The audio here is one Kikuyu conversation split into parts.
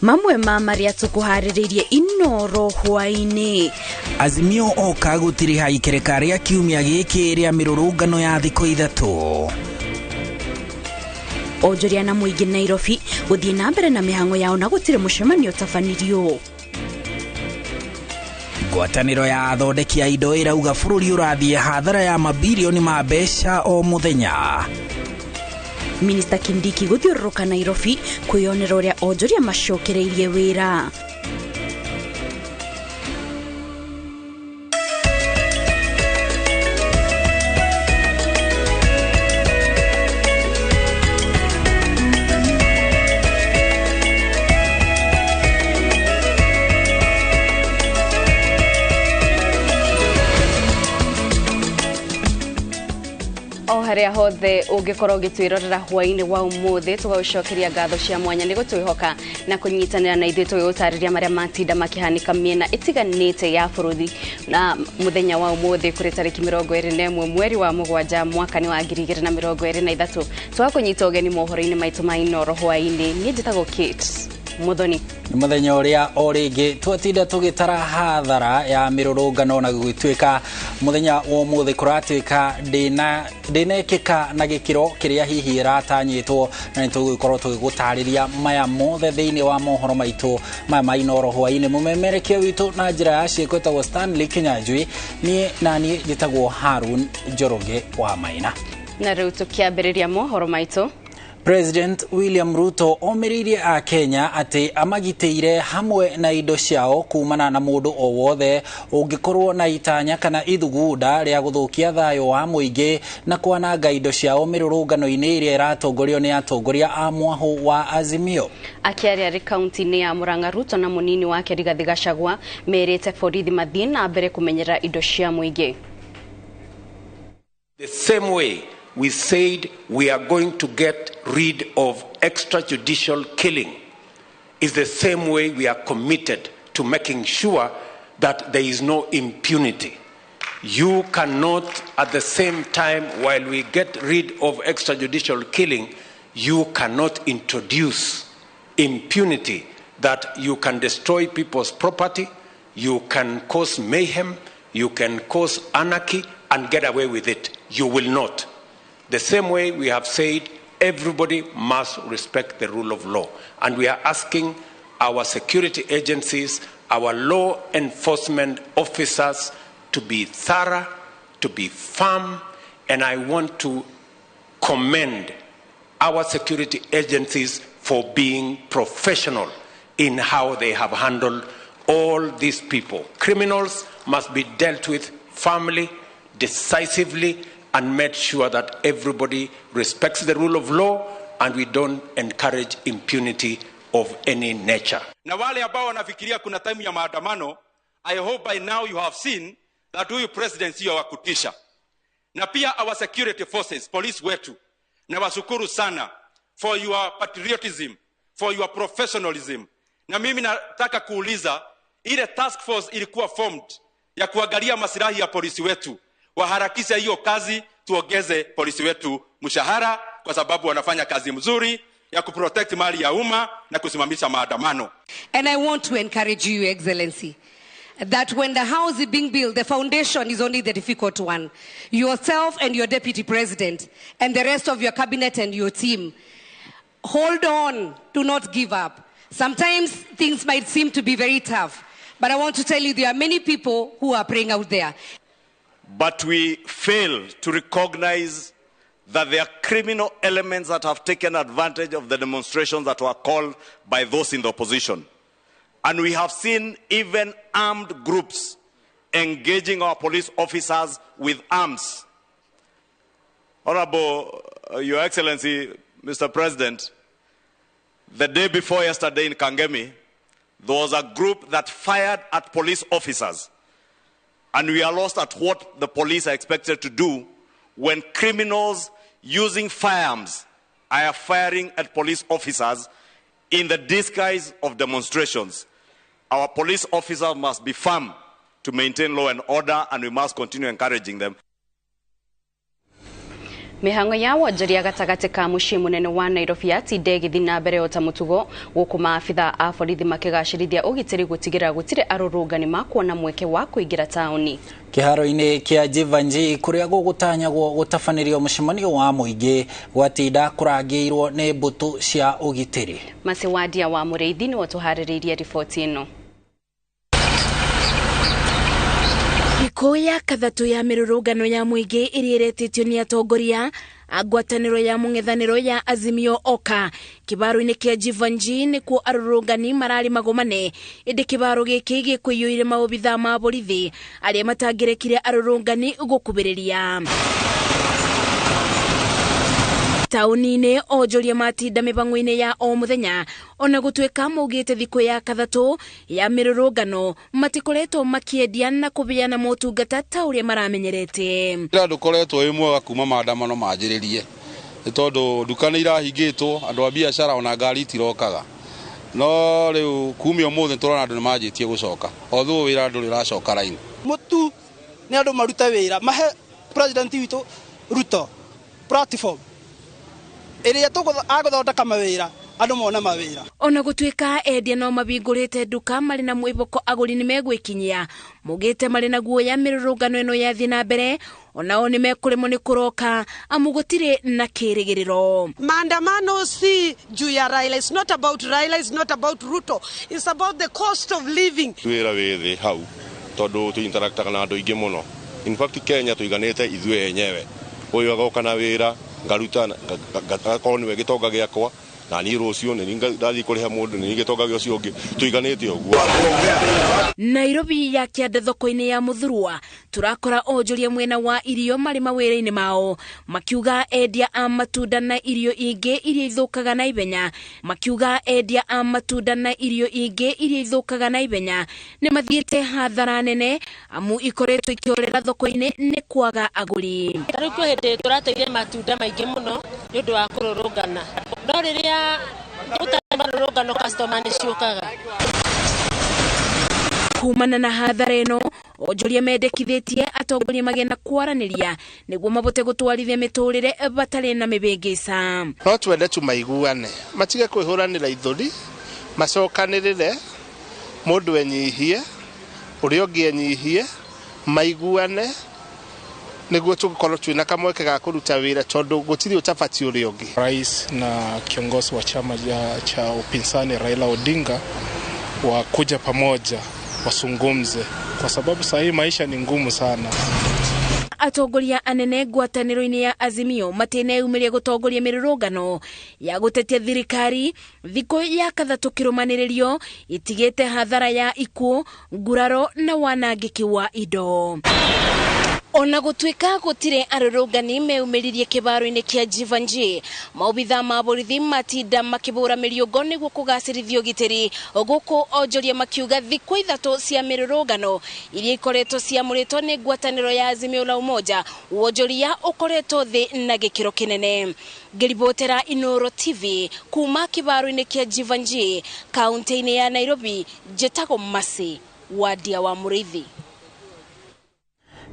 Mamwe ma marĩa tũkũharĩrĩirie Inoro hwaĩ-inĩ. Azimio oka gũtiriha ikereka rĩa kiumia gĩkĩ rĩa mĩrũrũngano ya thikũ 3. Onjoria na mũingĩ Nairobi gũthiĩ na mbere na mĩhang'o yao na gũtirĩ mũcemanio ũtabanirio. Ngwatanĩro ya athondeki a indo ĩrauga bũrũri ũrathiĩ hathara ya mabirioni ma mbeca o mũthenya. Minister Kindiki gũthiũrũrũka Nairobi kwĩyonera ũrĩa onjoria macokereirie wĩra. Haria hothe ũngĩkorwo ũgĩtwĩrorera hwaĩ-inĩ wa ũmũthĩ, tũgagũcokeria ngatho cia mwanya nĩ gũtwĩhoka na kũnyitanĩra na ithuĩ tũgĩgũtarĩria marĩa matinda makĩhanĩka mĩena ĩtiganĩte ya bũrũri na mũthenya wa ũmũthĩ kũrĩ tarĩki 21 mweri wa 7 mwaka nĩ wa 2023. Tũgakũnyita ũgeni mohoro-inĩ maitũ ma Inoro hwaĩ-inĩ. Niĩ njĩtagwo Kate Muthoni. Nĩ mũthenya ũrĩa o rĩngĩ twatinda tũgĩtara hathara ya mĩrũrũngano na gũgĩtuĩka mũthenya wa ũmũthĩ kũratuĩka ndĩnekĩka na gĩkĩro kĩrĩa hihi ĩratanyĩtwo, na nĩtũgũgĩkorwo tũgĩgũtarĩria maya mothe thĩinĩ wa mohoro maitũ maya ma Inoro hwaĩ-inĩ. Mũmemerekia witũ na njĩra ya ciĩko ĩtagwo Stanley Kinyanjui, niĩ na niĩ njĩtagwo Harun Njoroge wa Maina. Na rĩu tũkĩambĩrĩria mohoro maitũ. President William Ruto omĩrĩirie a Kenya atĩ amagitĩire hamwe na indo ciao kumana na mũndũ o wothe ũngĩkorwo na itanya kana ithugunda rĩa gũthũkia thayũ wa mũingĩ na kwananga indo ciao mĩrũrũngano-inĩ ĩrĩa ĩratongorio nĩ atongoria a mwahũ wa Azimio. Akĩaria arĩ kaunti-inĩ ya Murang'a, Ruto na mũnini wake Rigathi Gachagua merĩte borithi mathiĩ na mbere kũmenyerera indo cia mũingĩ. The same way we said we are going to get rid of extrajudicial killing is the same way we are committed to making sure that there is no impunity. You cannot, at the same time, while we get rid of extrajudicial killing, you cannot introduce impunity that you can destroy people's property, you can cause mayhem, you can cause anarchy and get away with it. You will not. The same way we have said everybody must respect the rule of law. And we are asking our security agencies, our law enforcement officers to be thorough, to be firm, and I want to commend our security agencies for being professional in how they have handled all these people. Criminals must be dealt with firmly, decisively, and made sure that everybody respects the rule of law and we don't encourage impunity of any nature. Na wale ambao wanafikiria kuna time ya maandamano, I hope by now you have seen that huyu president sio wa kutisha. Na pia our security forces, police wetu, na washukuru sana for your patriotism, for your professionalism. Na mimi nataka kuuliza, ile task force ilikuwa formed ya kuangalia maslahi ya polisi wetu, waharakisha hiyo kazi, tuongeze polisi wetu mshahara kwa sababu wanafanya kazi mzuri ya kuprotect mali ya umma na kusimamisha maandamano. And I want to encourage you, Your Excellency, that when the house is being built, the foundation is only the difficult one. Yourself and your deputy president and the rest of your cabinet and your team, hold on, do not give up. Sometimes things might seem to be very tough, but I want to tell you there are many people who are praying out there. But we fail to recognize that there are criminal elements that have taken advantage of the demonstrations that were called by those in the opposition. And we have seen even armed groups engaging our police officers with arms. Honorable, Your Excellency, Mr. President, the day before yesterday in Kangemi, there was a group that fired at police officers. And we are lost at what the police are expected to do when criminals using firearms are firing at police officers in the disguise of demonstrations. Our police officers must be firm to maintain law and order, and we must continue encouraging them. Mĩhang'o ya wonjoria gatagatĩ ka mũciĩ mũnene wa Nairobi yatinda ĩgĩthiĩ na mbere o ta mũtugo, gũkũ maabitha a borithi makĩgacĩrithia ũgitĩri gũtigĩrĩra gũtirĩ arũrũngani makuona mweke wa kũingĩra taũni. Kĩharo-inĩ kĩa Jeevanjee kũrĩa gũgũtanyagwo gũtabanĩrio mũcemanio wa mũingĩ gwatinda kũrangĩirwo nĩ mbũtũ cia ũgitĩri. Masiwadia wa Mũrĩithi nĩwe ũtũharĩrĩirie riboti ĩno. Thikũ ya kathatũ ya mĩrũrũngano ya mũingĩ ĩrĩa ĩretĩtio nĩ atongoria a ngwatanĩro ya mũng'ethanĩro ya Azimio Oka kĩbaro-inĩ kĩa Jeevanjee nĩkuo arũrũngani mararĩ magomane, ĩndĩ kĩbaro gĩkĩ gĩkũiyũire maobithaa ma borithi arĩa matangĩrekire arũrũngani gũkubĩrĩria. Taũni-inĩ onjoria matinda mĩbango-inĩ ya o mũthenya ona gũtuĩka maugĩte thikũ ya kathatũ ya mĩrũrũngano matikoretwo makĩendia na kũbeana motungata ta ũrĩa maramenyerete. Wĩra ndũkoretwo wĩ mwega kuma maandamano manjĩrĩrie nĩ tondũ nduka nĩ irahingĩtwo, andũ a biacara ona ngari itirokaga, no rĩu kumia ũmũthĩ tũrona andũ nĩ manjĩtie gũcoka, although wĩra ndũrĩ ũracoka raini. Mũtu nĩ andũ marute wĩra, mahe president witũ Ruto platform ĩrĩa agũthondeka mawĩra, andũ mone mawĩra. Ona gũtuĩka endia no mabingũrĩte nduka marĩ na mwĩhoko agũri nĩ megwĩkinyia, maugĩte marĩ na guoya mĩrũrũngano ĩno yathiĩ na mbere onao nĩ mekũremwo nĩ kũroka amu gũtirĩ na kĩrĩgĩrĩro. Maandamano si juu ya Raila, it's not about Raila, it's not about Ruto, it's about the cost of living. Wĩra wĩ thĩ hau tondũ tũ interactaga na andũ aingĩ mũno. In fact Kenya tũiganĩte ithuĩ enyewe, ũyũ agoka na wĩra ngaruta ngakorwo nĩwe gĩtonga gĩakwa na niĩ rũciũ nĩ ndathiĩ kũrĩha mũndũ nĩ gĩtonga gĩa ũcio ũngĩ, tũiganĩte ũguo. Nairobi ya kĩanda thoko-inĩ ya Mũthurwa tũrakora onjoria mwena wa irio marĩ mawĩra-inĩ mao makiuga endia a matunda na irio ingĩ iria ithũkaga na ihenya, makiuga endia a matunda na irio ingĩ iria ithũkaga na ihenya nĩ mathiĩte hathara nene amu ikoretwo ikĩorera thoko-inĩ nĩ kwaga agũri. Rĩu kwĩ hĩndĩ tũrateire matunda maingĩ mũno nĩ ũndũ wa kũrũrũngana, no rĩrĩa gũtarĩ marũrũngano customer nĩ ciũkaga. Kumana na hathara ĩno onjoria mendekithĩtie atongoria magĩe na kwaranĩria nĩguo mabote gũtwarithia mĩtũrĩre batarĩ na mĩhĩngĩca. No twende tumaiguane, matige kwĩhũranĩra ithũri, macokanĩrĩre, mũndũ enyihie, ũrĩa ũngĩ enyihie, maiguane nĩguo tũgũkorwo twĩna kamweke ga kũruta wĩra tondũ gũtirĩ ũtabati ũrĩa ũngĩ. Rais na kiongozi wa chama cha upinzani Raila Odinga wakuja pamoja wasungumze, kwa sababu saa hii maisha ni ngumu sana. Atongoria anene ngwatanĩro-inĩ ya Azimio matineyumĩria gũtongoria mĩrũrũngano ya gũtetia thirikari thikũ ya kathatũ kĩrũmanĩrĩrio itigĩte hathara ya ikuũ, nguraro na wanangĩki wa indo. Ona gũtuĩka gũtirĩ arũrũngani meumĩririe kĩbaro-inĩ kĩa Jeevanjee, maobithaa ma borithi matinda makĩbũra mĩriũngo nĩguo kũgacĩrithia ũgitĩri, gũkũ onjoria makiuga thikũ ithatũ cia mĩrũrũngano iria ikoretwo ciamũrĩtwo nĩ ngwatanĩro ya Azimio la Umoja, wonjoria ũkoretwo thĩ na gĩkĩro kĩnene. Ngĩribotera Inooro TV kuma kĩbaro-inĩ kĩa Jeevanjee kaunti-inĩ ya Nairobi, njĩtagwo Mercy Wadia wa Mũrĩithi.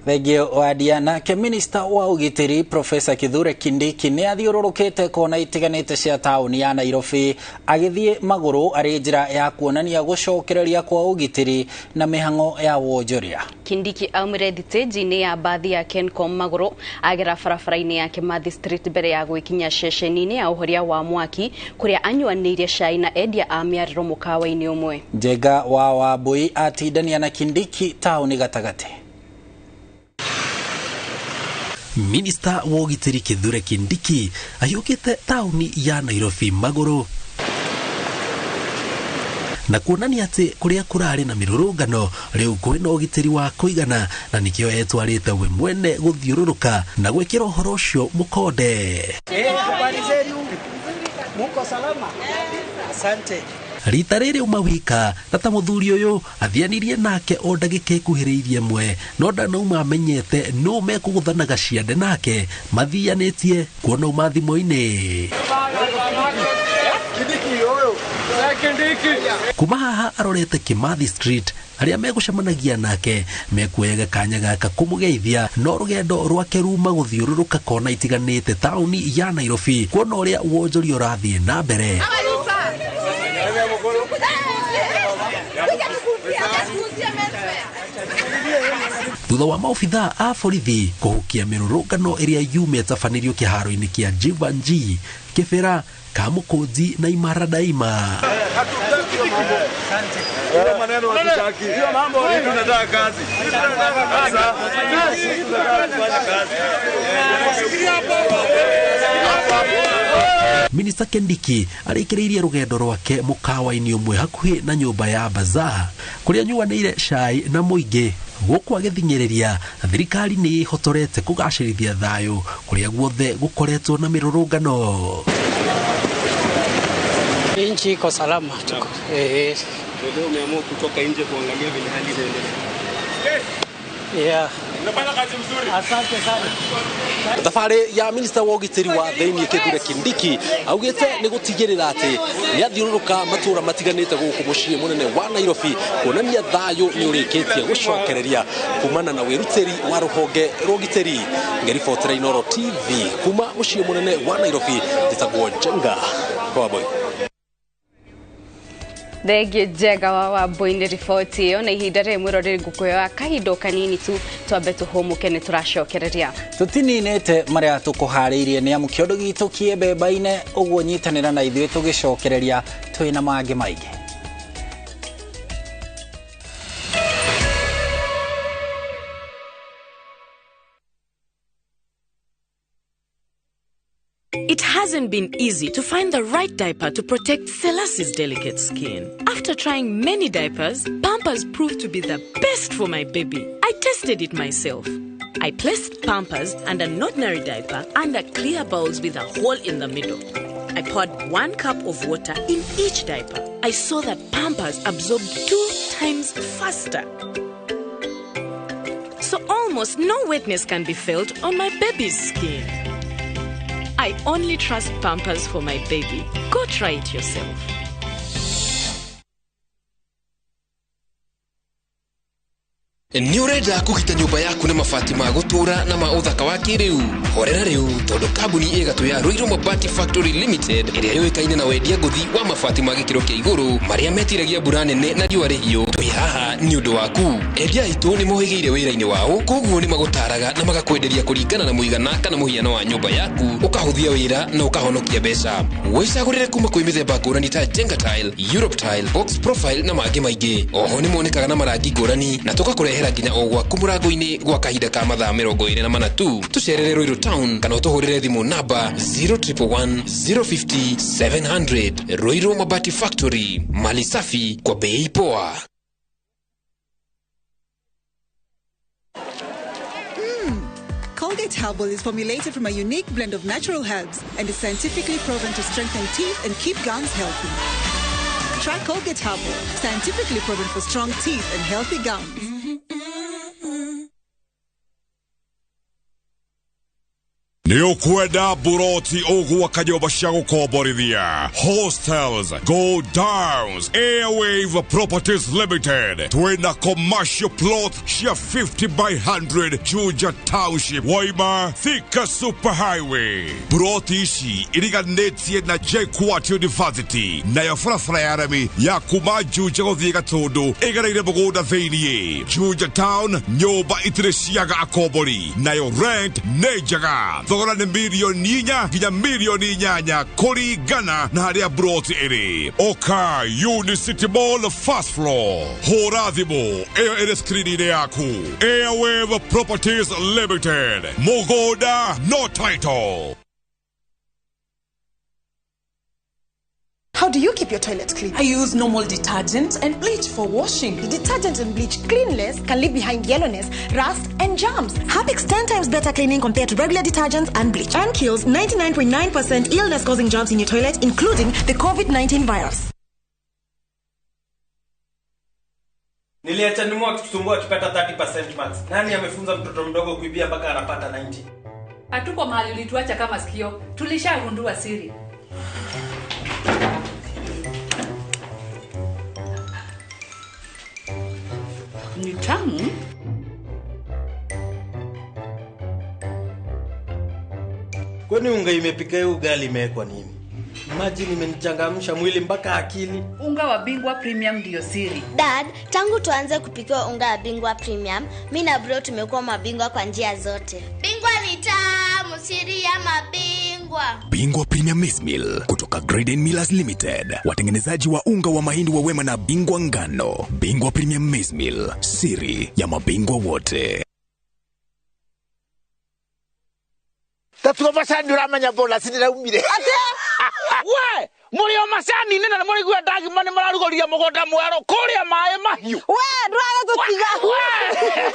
Thengio Wadia. Nake minista wa ũgitĩri Profesa Kithure Kindiki nĩ athiũrũrũkĩte kona itiganĩte cia taũni ya Nairobi agĩthiĩ magũrũ arĩ njĩra ya kuonania gũcokereria kwa ũgitĩri na mĩhang'o ya wonjoria. Kindiki aumire thitĩnji-inĩ ya mbathi ya Kencom magũrũ agera barabara-inĩ ya Kimathi Street mbere ya gwĩkinya ceceni-inĩ ya ũhoria wa mwaki kũrĩa anyuanĩire cai na endia a mĩarĩro mũkawa-inĩ ũmwe. Njenga wa Wambui atindania na Kindiki taũni gatagatĩ. Minista wa ũgitĩri Kithure Kindiki ahiũkĩte taũni ya Nairobi magũrũ na kuonania atĩ kũrĩa kũrarĩ na mĩrũrũngano rĩu kwĩna ũgitĩri wa kũigana na nĩkĩo etwarĩte we mwene gũthiũrũrũka na gwĩkĩra ũhoro ũcio mũkonde. Habari zenu, muko salama? Asante. Rita rĩrĩ uma wika na ta mũthuri ũyũ athianirie nake o ndagĩka ĩkuhĩrĩirie ĩmwe no ndanauma amenyete nũ mekũgũthanaga ciande nake mathianĩtie kuona uma thimũ-inĩ. Kuma haha arorete Kimathi Street arĩa megũcemanagia nake mekuoyaga kanya gaka kũmũgeithia no rũgendo rwake ruma gũthiũrũrũka kona itiganĩte taũni ya Nairobi kuona ũrĩa wonjoria ũrathiĩ na mbere. Thutha wa maobithaa a borithi kũhukia mĩrũrũngano ĩrĩa yumĩte tabanĩrio kĩharo-inĩ kĩa Jivanjee, Kĩbĩra, Kamũkũnji na Imara Daima. Minista Kindiki arĩkĩrĩirie rũgendo rwake mũkawa-inĩ ũmwe hakuhĩ na nyũmba ya Bazaar kũrĩa anyuanĩire cai na mũingĩ gũkũ agĩthing'ĩrĩria thirikari nĩ ĩhotorete kũgacĩrithia thayũ kũrĩa guothe gũkoretwo na mĩrũrũngano. Nchi iko salama tuko. Leo umeamua kutoka nje kuangalia vile hali inaendelea. Yeah. Unafanya kazi mzuri. Asante sana. Thabarĩ ya minista wa ũgitĩri wa thĩinĩ Kithure Kindiki augĩte nĩ gũtigĩrĩra atĩ nĩathiũrũrũka matũra matiganĩte gũkũ mũciĩ mũnene wa Nairobi kuonania thayũ nĩ ũrĩkĩtie gũcokereria kumana na wĩrutĩri wa rũhonge rwa ũgitĩri. Ngeribotera Inooro TV kuma mũciĩ mũnene wa Nairobi, njĩtagwo Njenga Wambui. Thengiũ Njenga wa Wambui nĩ riboti ĩyo na ihinda rĩrĩ mwĩroreri ngũkũyoya kahinda kanini tu twambe tũhũmũke nĩ tũracokereria. Tũtininĩte marĩa tũkũharĩirie nĩ amu kĩondo gitũ kĩ mbemba-inĩ ũguo nyitanĩra na ithuĩ tũgĩcokereria twĩna mangĩ maingĩ. It hasn't been easy to find the right diaper to protect Selassie's delicate skin. After trying many diapers, Pampers proved to be the best for my baby. I tested it myself. I placed Pampers and an ordinary diaper under clear bowls with a hole in the middle. I poured 1 cup of water in each diaper. I saw that Pampers absorbed 2 times faster. So almost no wetness can be felt on my baby's skin. I only trust Pampers for my baby. Go try it yourself. Nĩ ũrenda kũgita nyũmba yaku na mabati ma gũtũũra na ma ũthaka wa kĩrĩu? Horera rĩu tondũ kambuni ĩgatũ ya Ruiru Mabati Factory Limited ĩrĩa yũĩkaine na wendia ngũthi wa mabati ma gĩkĩro kĩa igũrũ marĩa metiragia mbura nene na riũa rĩhiũ, twĩ haha nĩ ũndũ waku. Endia aitũ nĩ mohĩgĩire wĩra-inĩ wao, koguo nĩ magũtaraga na magakwenderia kũringana na mũigana kana mũhiano wa nyũmba yaku, ũkahũthia wĩra na ũkahonokia mbeca. Wĩcagũrĩre kuma kwĩ mĩthemba ngũrani ta Jenga Tile, Europe Tile, Box Profile na mangĩ maingĩ. Oho nĩ monekaga na marangi ngũrani na tũgakũrehera nginya o gwaku mũrango-inĩ gwa kahinda ka mathaa 24 tu. Tũcerere Ruiru Town kana ũtũhũrĩre thimũ namba 0111 050 700. Ruiru Mabati Factory, mali safi kwa bei poa. Colgate Herbal is formulated from a unique blend of natural herbs and is scientifically proven to strengthen teeth and keep gums healthy. Try Colgate Herbal, scientifically proven for strong teeth and healthy gums. Nĩ ũkwenda buroti ũgwaka nyũmba cia gũkomborithia, hostels, go downs, Airwave Properties Limited twĩna commercial plot cia 50 by 100 Juja Township, Waima, Thika Super Highway. Buroti ici iriganĩtie na JKUAT University nayo barabara ya rami ya kuma Juja gũthiĩ Gatũndũ ĩgereire mũgũnda thĩiniĩ. Juja Town nyũmba itirĩ ciaga akombori nayo rent nĩ njega. Thogora nĩ milioni 4 nginya milioni 8 kũringana na harĩa broti ĩrĩ. Oka Unicity Mall first floor. Hũra thimũ ĩyo ĩrĩ screen-inĩ yaku. Airwave Properties Limited. Mũgũnda no title. How do you keep your toilet clean? I use normal detergent and bleach for washing. The detergent and bleach cleanless can leave behind yellowness, rust, and germs. Harpic's 10 times better cleaning compared to regular detergents and bleach, and kills 99.9% illness-causing germs in your toilet, including the COVID-19 virus. Niliacha nimu akitusumbua akipata 30% marks. Nani amefunza mtoto mdogo kuibia mpaka anapata 90? Hatuko mahali ulituacha kama sikio. Tulishagundua siri. Tamu. Kwani unga imepika hiyo ugali imewekwa nini? Imagine imenichangamsha mwili mpaka akili. Unga wa Bingwa Premium ndio siri. Dad, tangu tuanze kupikiwa unga wa Bingwa Premium, mi na bro tumekuwa mabingwa kwa njia zote. Bingwa ni tamu, siri ya mabingwa. Bingwa Premium Maize Meal kutoka Graden Millers Limited, watengenezaji wa unga wa mahindi wa Wema na Bingwa Ngano. Bingwa Premium Maize Meal, siri ya mabingwa wote. Tatuko macani uramenya bonus ndiraumire. Atia? We, muri o macani nina na muri gwa ndagima ni mararugoria mugunda mwero kuria mai mahiu. We, nduraga tutiga. We,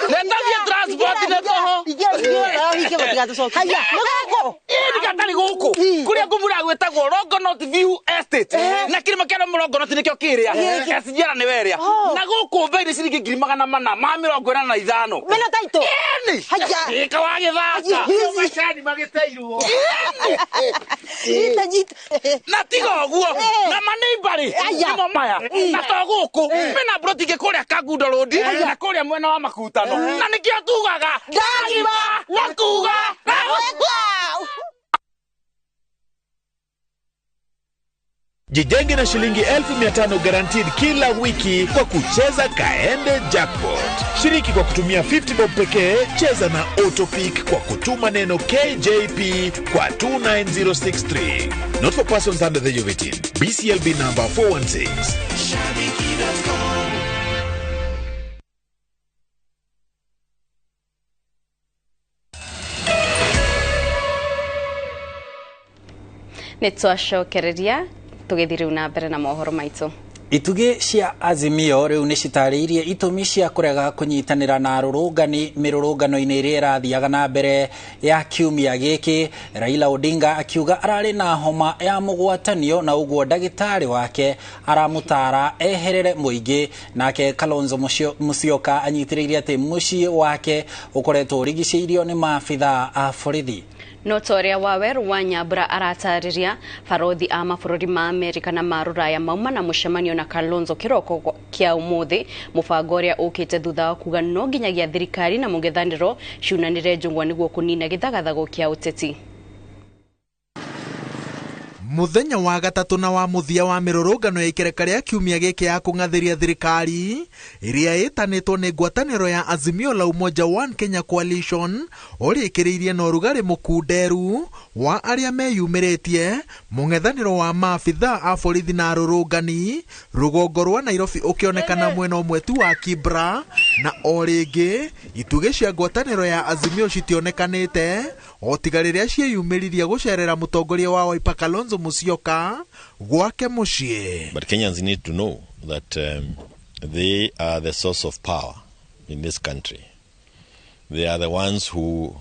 netathie transport ne toho. Haya, niguku. Ii gatari guku. Kuria ngumura gwetagwo Longonot View Estate. Na kirima kia Longonot nikio kiria. SGR ni weria. Na guku bei ni ciringi 485. Mena taito. Haya. Ika wagithaka. Macani magiteirwo. Nyita nyita. Na tiga uguo na maneimbari nimo maya na to guku mena broti ingi kuria Kangundo Road na kuria mwena wa Makutano na nikio tugaga ndagima na kuga na gwĩka. Jijenge na shilingi 1500 guaranteed kila wiki kwa kucheza Kaende Jackpot. Shiriki kwa kutumia 50 bob pekee, cheza na Autopick kwa kutuma neno KJP kwa 29063. Not for persons under the age of 18. BCLB number 416. Shabiki.com. Nĩ twacokereria tũgĩthiĩ rĩu na mbere na mohoro maitũ. Itugĩ cia Azimio rĩu nĩ citarĩirie itũmi cia kũrega kũnyitanĩra na arũrũngani mĩrũrũngano-inĩ ĩrĩa ĩrathiaga na mbere ya kiumia gĩkĩ. Raila Odinga akiuga ararĩ na homa ya mũgwatanio na ũguo ndagĩtarĩ wake aramũtara eherere mũingĩ. Nake Kalonzo Musyoka anyitĩrĩire atĩ mũciĩ wake ũkoretwo ũrigicĩirio nĩ maabithaa a borithi. No ta ũrĩa Waweru wa Nyambura aratarĩria, barothi a mabũrũri ma Amerika na ma Rũraya mauma na mũcemanio na Kalonzo kĩroko kĩa ũmũthĩ, mũbango ũrĩa ũkĩte thutha wa kuga no nginyagia thirikari na mũng'ethanĩro ciunanĩre njũng'wa nĩguo kũnina gĩthagathago kĩa ũteti. Muthenya wa gatatũ na wa mũthia wa mĩrũrũngano ya ikereka rĩa kiumia gĩkĩ ya kũng'athĩria thirikari ĩrĩa ĩtanĩtwo nĩ ngwatanĩro ya Azimio la Umoja One Kenya Coalition ũrĩkĩrĩirie na ũrugarĩ mũkunderu wa arĩa meyumĩrĩtie mũng'ethanĩro wa maabithaa a borithi na arũrũngani rũgongo rwa Nairobi ũkĩonekana mwena ũmwe tu wa Kibra, na o rĩngĩ itugĩ cia ngwatanĩro ya Azimio citionekanĩte o tiga rĩrĩa cieyumĩririe gũcerera mũtongoria wa Wiper Kalonzo Musyoka gwake mũciĩ. But Kenyans need to know that they are the source of power in this country. They are the ones who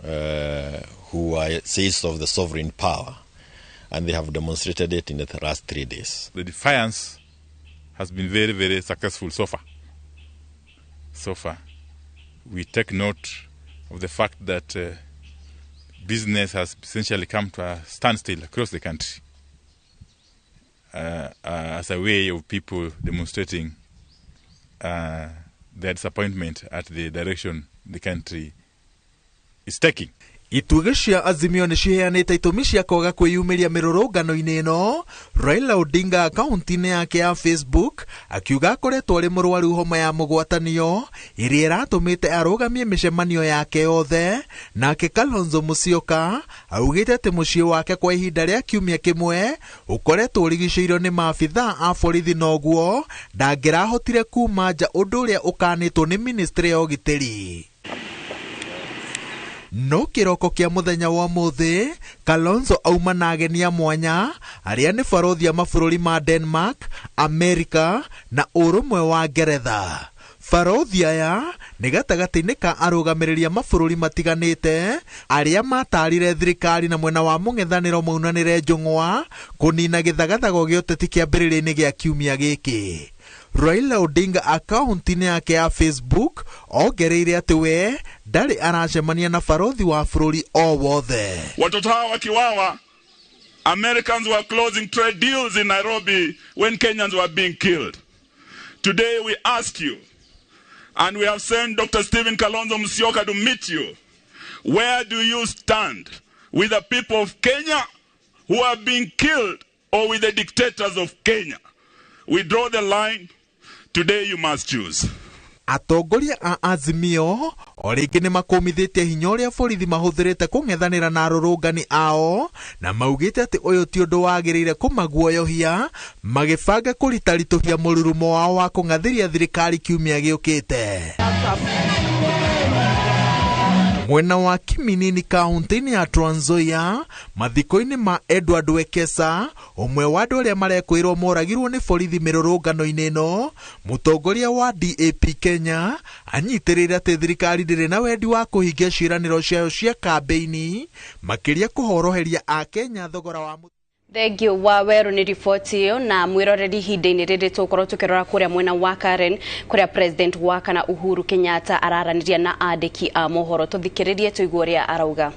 are seized of the sovereign power, and they have demonstrated it in the last 3 days. The defiance has been very, very successful so far. So far, we take note of the fact that business has essentially come to a standstill across the country as a way of people demonstrating their disappointment at the direction the country is taking. Itugĩ cia Azimio nĩ ciheanĩte itũmi cia kwaga kwĩyumĩria mĩrũrũngano-inĩ ĩno. Raila Odinga akaunti-inĩ yake ya Facebook akiuga akoretwo arĩ mũrwaru homa ya mũgwatanio ĩrĩa ĩratũmĩte arũgamie mĩcemanio yake yothe. Nake Kalonzo Musyoka augĩte atĩ mũciĩ wake kwa ihinda rĩa kiumia kĩmwe ũkoretwo ũrigicĩirio nĩ maabithaa a borithi na ũguo ndangĩrahotire kuma nja, ũndũ ũrĩa ũkanĩtwo nĩ ministry ya ũgitĩri. No kĩroko kĩa mũthenya wa ũmũthĩ Kalonzo auma na ageni a mwanya arĩa nĩ barothi a mabũrũri ma Denmark, Amerika na ũrũmwe wa Ngeretha. Barothi aya nĩ gatagatĩ-inĩ ka arũgamĩrĩri a mabũrũri matiganĩte arĩa matarire thirikari na mwena wa mũng'ethanĩro maunanĩre njũng'wa kũnina gĩthagathago gĩa ũteti kĩambĩrĩria-inĩ gĩa kiumia gĩkĩ. Raila Odinga akaunti-inĩ yake ya Facebook ongereire atĩ we ndarĩ aracemania na barothi wa bũrũri o wothe. Watoto hawa wakiwawa, Americans were closing trade deals in Nairobi when Kenyans were being killed. Today we ask you And we have sent Dr. Stephen Kalonzo Musyoka to meet you. Where do you stand? With the people of Kenya who are being killed, or with the dictators of Kenya? We draw the line. Today you must choose. Atongoria a Azimio o rĩngĩ nĩ makũmithĩtie hinya ũrĩa borithi mahũthĩrĩte kũng'ethanĩra na arũrũngani ao, na maugĩte atĩ ũyũ ti ũndũ wagĩrĩire kũmaguoyohia magĩbanga kũritaritũhia mũrurumo wao wa kũng'athĩria thirikari kiumia gĩũkĩte. Mwena wa Kiminini kaunti-inĩ ya Trans Nzoia, mathiko-inĩ ma Edward Wekesa, ũmwe wa andũ arĩa marekwĩrwo moragirwo nĩ borithi mĩrũrũngano-inĩ ĩno, mũtongoria wa DAP Kenya anyitĩrĩire atĩ thirikari ndĩrĩ na wendi wa kũhingia ciĩranĩro ciayo cia kambĩini, makĩria kũhoroheria Akenya thogora wa Thengio wa weru nĩ riboti ĩyo. Na mwĩroreri, ihinda-inĩ rĩrĩ tũgũkorwo tũkĩrora kũrĩa mwena wa Karen, kũrĩa President wa kana Uhuru Kenyatta araranĩria na andĩki a mohoro. Tũthikĩrĩrie tũigue ũrĩa arauga.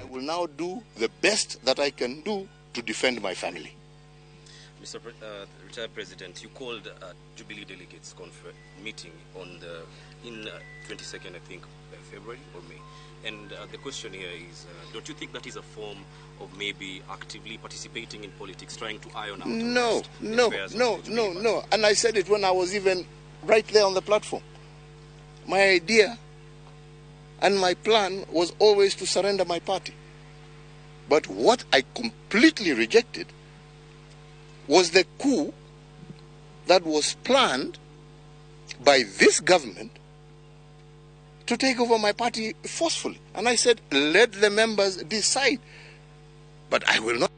I will now do the best that I can do to defend my family. Mr. Retired President, you called a Jubilee Delegates meeting on the in 22nd, I think, February or May. And the question here is, don't you think that is a form of maybe actively participating in politics, trying to iron out? No, no, no, no, no. And I said it when I was even right there on the platform. My idea and my plan was always to surrender my party. But what I completely rejected was the coup that was planned by this government to take over my party forcefully. And I said, let the members decide. But I will not.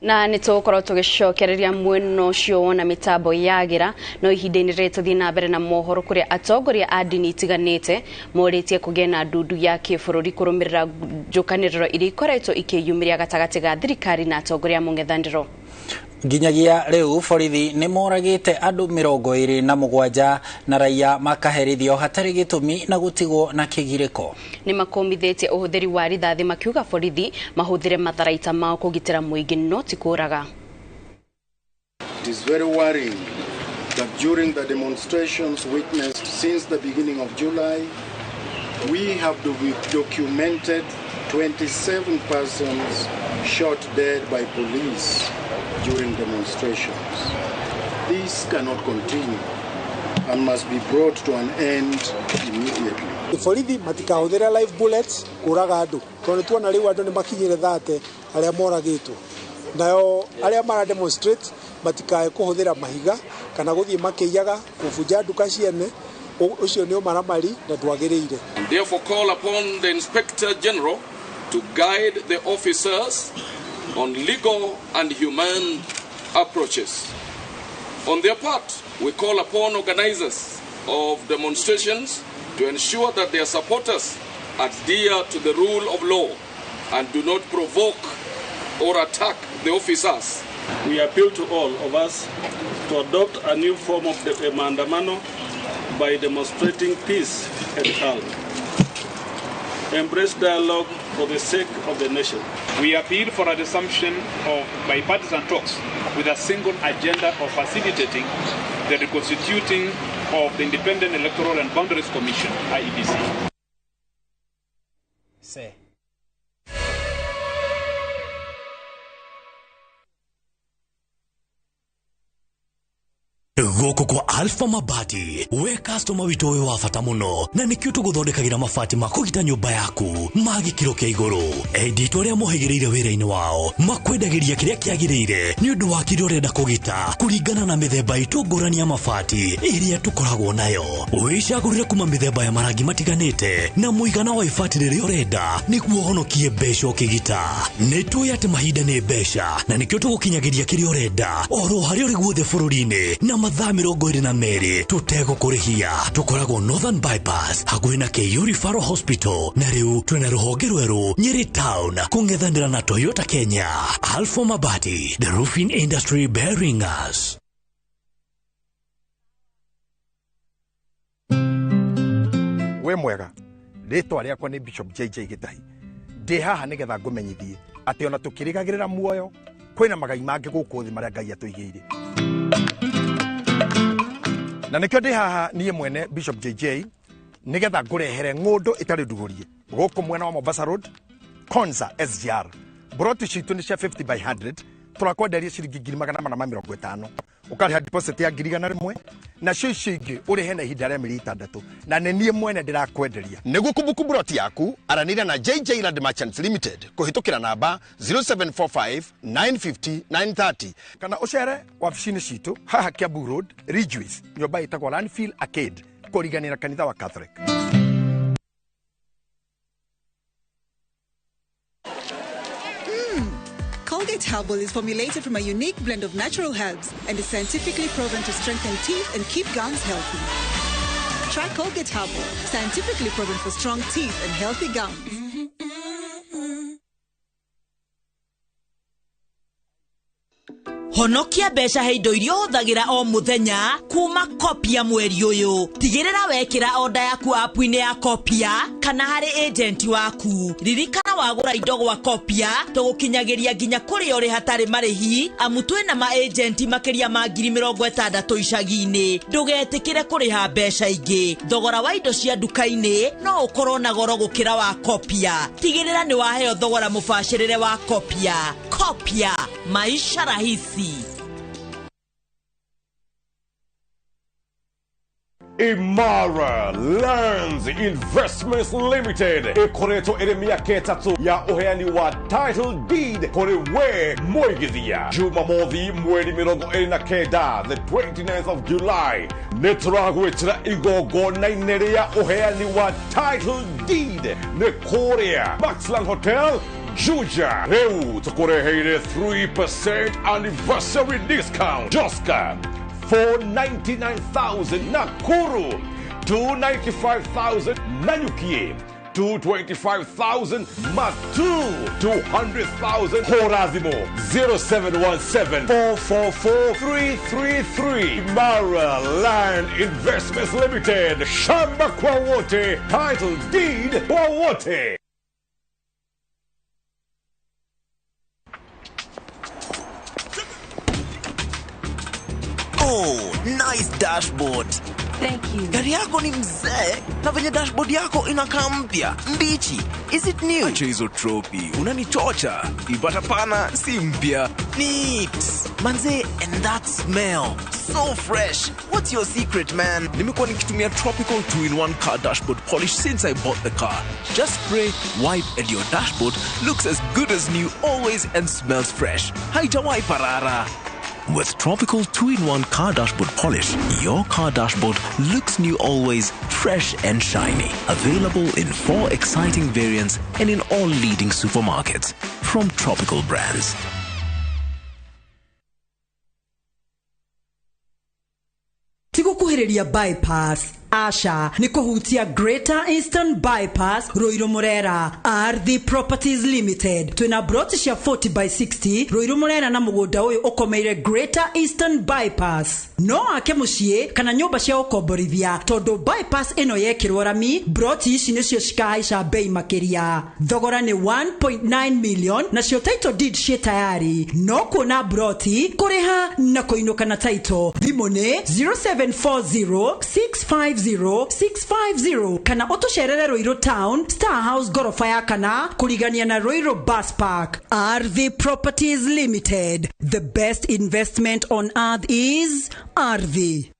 Na nĩ tũgũkorwo tũgĩcokereria mwena ũcio wona mĩtambo yagĩra, no ihinda-inĩ rĩrĩ tũthiĩ na mbere na mohoro, kũrĩa atongoria a ndini itiganĩte morĩtie kũgĩe na ndundu ya kĩbũrũri kũrũmĩrĩra njũkanĩrĩro iria ikoretwo ikĩyumĩria gatagatĩ ga thirikari na atongoria a mũng'ethanĩro. Nginyagia rĩu borithi nĩ moragĩte andũ 27 na raia makaherithio hatarĩ gĩtũmi na gũtigwo na kĩgirĩko. Nĩ makũmithĩtie ũhũthĩri wa rithathi, makiuga borithi mahũthĩre matharaita mao kũgitĩra mũingĩ no ti kũraga. It is very worrying that during the demonstrations witnessed since the beginning of July, we have documented 27 persons shot dead by police during demonstrations. This cannot continue and must be brought to an end immediately. Borithi matikahũthĩre live bullets kũraga andũ, tondũ tuona rĩu andũ nĩ makinyire 30 arĩa moragĩtwo. Nayo arĩa mara demonstrate matikae kũhũthĩra mahiga kana gũthiĩ makĩiyaga kũbunja nduka ciene, ũcio nĩ ũmaramari na ndwagĩrĩire. Therefore call upon the Inspector General to guide the officers on legal and humane approaches. On their part, we call upon organizers of demonstrations to ensure that their supporters adhere to the rule of law and do not provoke or attack the officers. We appeal to all of us to adopt a new form of maandamano by demonstrating peace and calm. Embrace dialogue for the sake of the nation. We appeal for a resumption of bipartisan talks with a single agenda of facilitating the reconstituting of the Independent Electoral and Boundaries Commission, IEBC. Say. Gũkũ kwa Alpha Mabati, we customer witũ wĩ wa bata mũno, na nĩkĩo tũgũthondekagĩra mabati ma kũgita nyũmba yaku ma gĩkĩro kĩa igũrũ. Endia aitũ arĩa mohĩgĩrĩire wĩra-inĩ wao makwendagĩria kĩrĩa kĩagĩrĩire nĩ ũndũ wa kĩrĩa ũrenda kũgita kũringana na mĩthemba itũ ngũrani ya mabati ĩrĩa tũkoragwo nayo. Wĩcagũrĩre kuma mĩthemba ya marangi matiganĩte na mũigana wa ibati rĩrĩa ũrenda nĩguo ũhonokie mbeca ũkĩgita. Nĩ tũĩ atĩ mahinda nĩ mbeca na nĩkĩo tũgũkinyagĩria kĩrĩa ũrenda oro harĩa ũrĩ guothe bũrũri-inĩ na mathaa 22 tũtegũkũrĩhia. Tũkoragwo Northern Bypass hakuhĩ na KU Referral Hospital, na rĩu twĩna rũhonge rwerũ Nyeri Town kũng'ethanĩra na Toyota Kenya. Alpha Mabati, the roofing industry bearing us. Wĩ mwega, Rĩtwa rĩakwa nĩ Bishop JJ Gĩtahi. Ndĩ haha nĩgetha ngũmenyithie atĩ ona tũkĩrĩgagĩrĩra muoyo kwĩna magai mangĩ gũkũ thĩ marĩa Ngai atũigĩire. Na nĩkĩo ndĩ haha niĩ mwene Bishop JJ nĩgetha ngũrehere ng'ũndũ ĩtarĩ ndugũrie gũkũ mwena wa Mombasa Road, Konza SGR. Broti citũ nĩ cia 50 by 100, tũrakwenderia ciringi 450,000. Ũkarĩha deposit ya 100,000 nacio icio ingĩ ũrĩhe na ihinda rĩa mĩeri 6, na nĩ niĩ mwene ndĩrakwenderia. Nĩguo kũbuku broti yaku, aranĩria na JJ Land Merchants Limited kũhĩtũkĩra namba 0745 950 930 kana ũcere wabici-inĩ citũ haha Kiambu Road, Ridgeways, nyũmba ĩtagwo Landfill Arcade, kũriganĩra kanitha wa Catholic. Colgate Herbal is formulated from a unique blend of natural herbs and is scientifically proven to strengthen teeth and keep gums healthy. Try Colgate Herbal, scientifically proven for strong teeth and healthy gums. Honokia mbeca he indo iria ũhũthagĩra o mũthenya kuma Kopia mweri ũyũ. Tigĩrĩra wekĩra oda yaku app-inĩ ya Kopia kana harĩ agent waku. Ririkana wagũra indo gwa Kopia tũgũkinyagĩria nginya kũrĩa ũrĩ hatarĩ marĩhi, amu twĩna ma agent makĩria ma 60,000 icagi-inĩ. Ndũgetĩkĩre kũrĩha mbeca ingĩ. Thogora wa indo cia nduka-inĩ no ũkorwo na goro gũkĩra wa Kopia. Tigĩrĩra nĩ waheo thogora mũbacĩrĩre wa Kopia. Kopia, maisha rahisi. Imara Lands Investments Limited ikoretwo ĩrĩ mĩaka 3 ya ũheani wa title deed kũrĩ we mũigithia. Jumamothi mweri 29, the 29th of July, nĩ tũragwĩtĩra igongona-inĩ rĩa ũheani wa title deed nĩ kũrĩa Maxland Hotel, Juja. Rĩu tũkũreheire 3% anniversary discount. Joska 499,000, Nakuru 295,000, Nanyuki 225,000, Matu 200,000, Horazimo 0717 444 333. Mara Land Investments Limited, shamba kwa wote, title deed kwa wote. Oh, nice dashboard. Thank you. Gari yako ni mzee na venye dashboard yako inakaa mpya, mbichi. Is it new? Acha hizo tropi, unanichocha. Ipata pana si mpya. Neat. Manze, and that smell. So fresh. What's your secret, man? Nimekuwa nikitumia Tropical 2-in-1 car dashboard polish since I bought the car. Just spray, wipe, and your dashboard looks as good as new always and smells fresh. Haijawai parara. With Tropical 2-in-1 car dashboard polish, your car dashboard looks new always, fresh and shiny. Available in 4 exciting variants and in all leading supermarkets. From Tropical Brands. Tigukuhĩrĩria bypass Asha nĩ kũhutia Greater Eastern Bypass Ruiru Murera. RD Properties Limited twĩna broti cia 40 by 60 Ruiru Murera na mũgũnda ũyũ ũkomeire Greater Eastern Bypass. No ake mũciĩ kana nyũmba cia ũkomborithia tondũ bypass ĩno yekĩrwo rami broti ici nĩcio cikahaica bei makĩria. Thogora nĩ 1.9 million nacio title deed ciĩ tayari. No kuona broti kũrĩha na kũinũka na title. Thimũ nĩ 0740 650 650 kana ũtũcerere Ruiru Town Star House gorofa ya kana kũrigania na Ruiru Bus Park. RV Properties Limited, the best investment on earth is RV.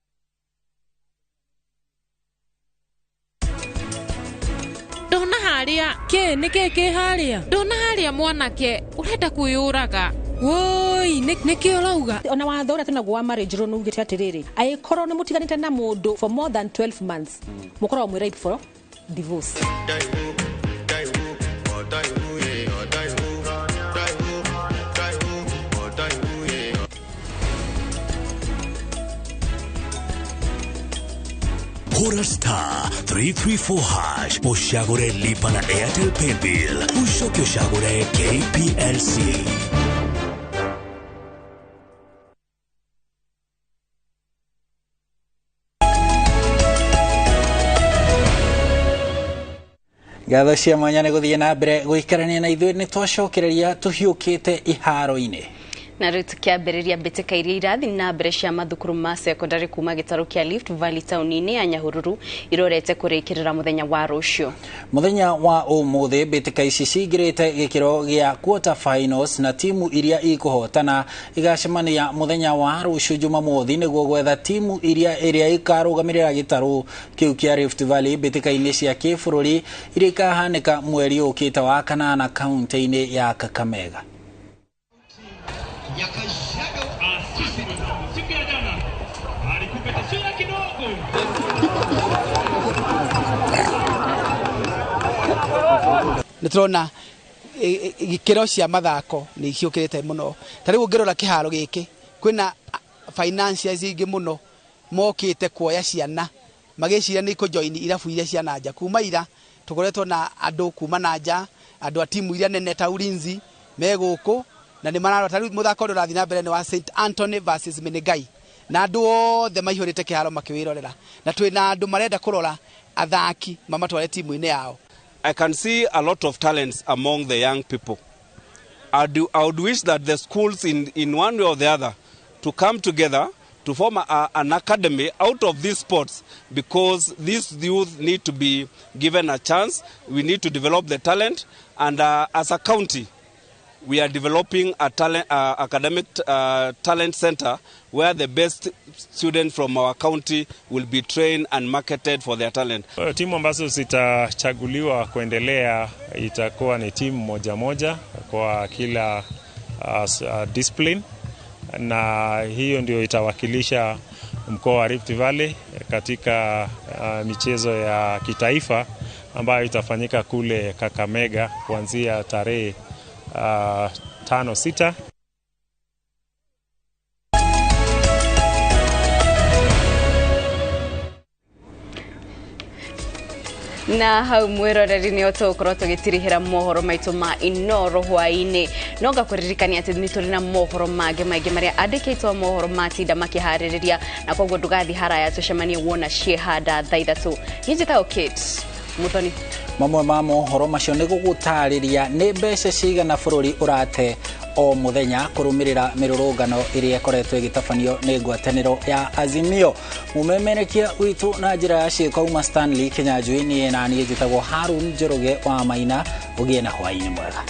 Ndona haria ke nĩ kĩ haria? Ndona haria mwanake urenda kwiyũraga. Woi, nĩkĩ ũrauga? Ona watho ũrĩa twĩnaguo wa marriage law nĩugĩte atĩrĩrĩ, angĩkorwo nĩ mũtiganĩte na mũndũ for more than 12 months, mũkoragwo mwĩ ripe for divorce. Hura star 334 hash ushagure lipa na Airtel Paybill ushoke ushagure KPLC. Ngatho cia mwanya nĩ gũthiĩ na mbere gũikarania na ithuĩ, nĩ twacokereria tũhiũkĩte iharo-inĩ. Na rĩu tũkĩambĩrĩria mbĩtĩka iria irathiĩ na mbere cia mathukuru ma secondary kuma gĩtarũ kĩa Rift Valley taũni-inĩ ya Nyahururu irorete kũrĩkĩrĩra mũthenya wa rũciũ. Mũthenya wa ũmũthĩ mbĩtĩka ici cingĩrĩte gĩkĩro gĩa quarter finals, na timu iria ikũhotana igacemania mũthenya wa rũciũ Jumamothi nĩguo gwetha timu iria ĩrĩa ĩkarũgamĩrĩra gĩtarũ kĩu kĩa Rift Valley mbĩtĩka-inĩ cia kĩbũrũri iria ikahanĩka mweri ũkĩte wa kanana kaunti-inĩ ya Kakamega. Nĩ tũrona gĩkĩro cia mathako nĩ ciũkĩrĩte mũno. Ta rĩu ũngĩrora kĩharo gĩkĩ kwĩna financiers ingĩ mũno mokĩte kuoya ciana magĩciria nĩ ikũjoin irabu iria cia nanja. Kuma ira tũkoretwo na andũ kuma nanja, andũ a timu iria nene ta Ulinzi me gũkũ na nĩ mararora. Ta rĩu mũthako ũrĩa ũrathiĩ na mbere nĩ wa St Anthony versus Menengai, na andũ othe maihũrĩte kĩharo makĩwĩrorera, na twĩna andũ marenda kũrora athaki mamatware timu-inĩ yao. I can see a lot of talents among the young people. I would wish that the schools in one way or the other to come together to form an academy out of these sports, because these youth need to be given a chance. We need to develop the talent, and as a county, we are developing a talent, academic talent center where the best students from our county will be trained and marketed for their talent. Timu ambazo zitachaguliwa kuendelea itakuwa ni timu moja moja kwa kila discipline, na hiyo ndio itawakilisha mkoa wa Rift Valley katika michezo ya kitaifa ambayo itafanyika kule Kakamega kuanzia tarehe 5-6. Na hau mwiroreri nĩ tũgũkorwo tũgĩtirihĩra mohoro maitũ ma Inoro hwaĩ-inĩ. No ngakũririkania atĩ nĩ tũrĩ na mohoro mangĩ maingĩ marĩa andĩkĩtwo mohoro matinda makĩharĩrĩria, na koguo ndũgathiĩ haraya, tũcemanie wona ciĩhanda thaa 3. Niĩ njĩtagwo Kate Muthoni. Mamwe ma mohoro macio nĩ gũgũtarĩria nĩ mbeca cigana bũrũri ũrate o mũthenya kũrũmĩrĩra mĩrũrũngano ĩrĩa ĩkoretwo ĩgĩtabanio nĩ ngwatanĩro ya Azimio. Mũmemerekia witũ na njĩra ya ciĩko uma Stanley Kinyanjui, niĩ na niĩ njĩtagwo Harun Njoroge wa Maina. Ũgĩe na hwaĩ-inĩ mwega.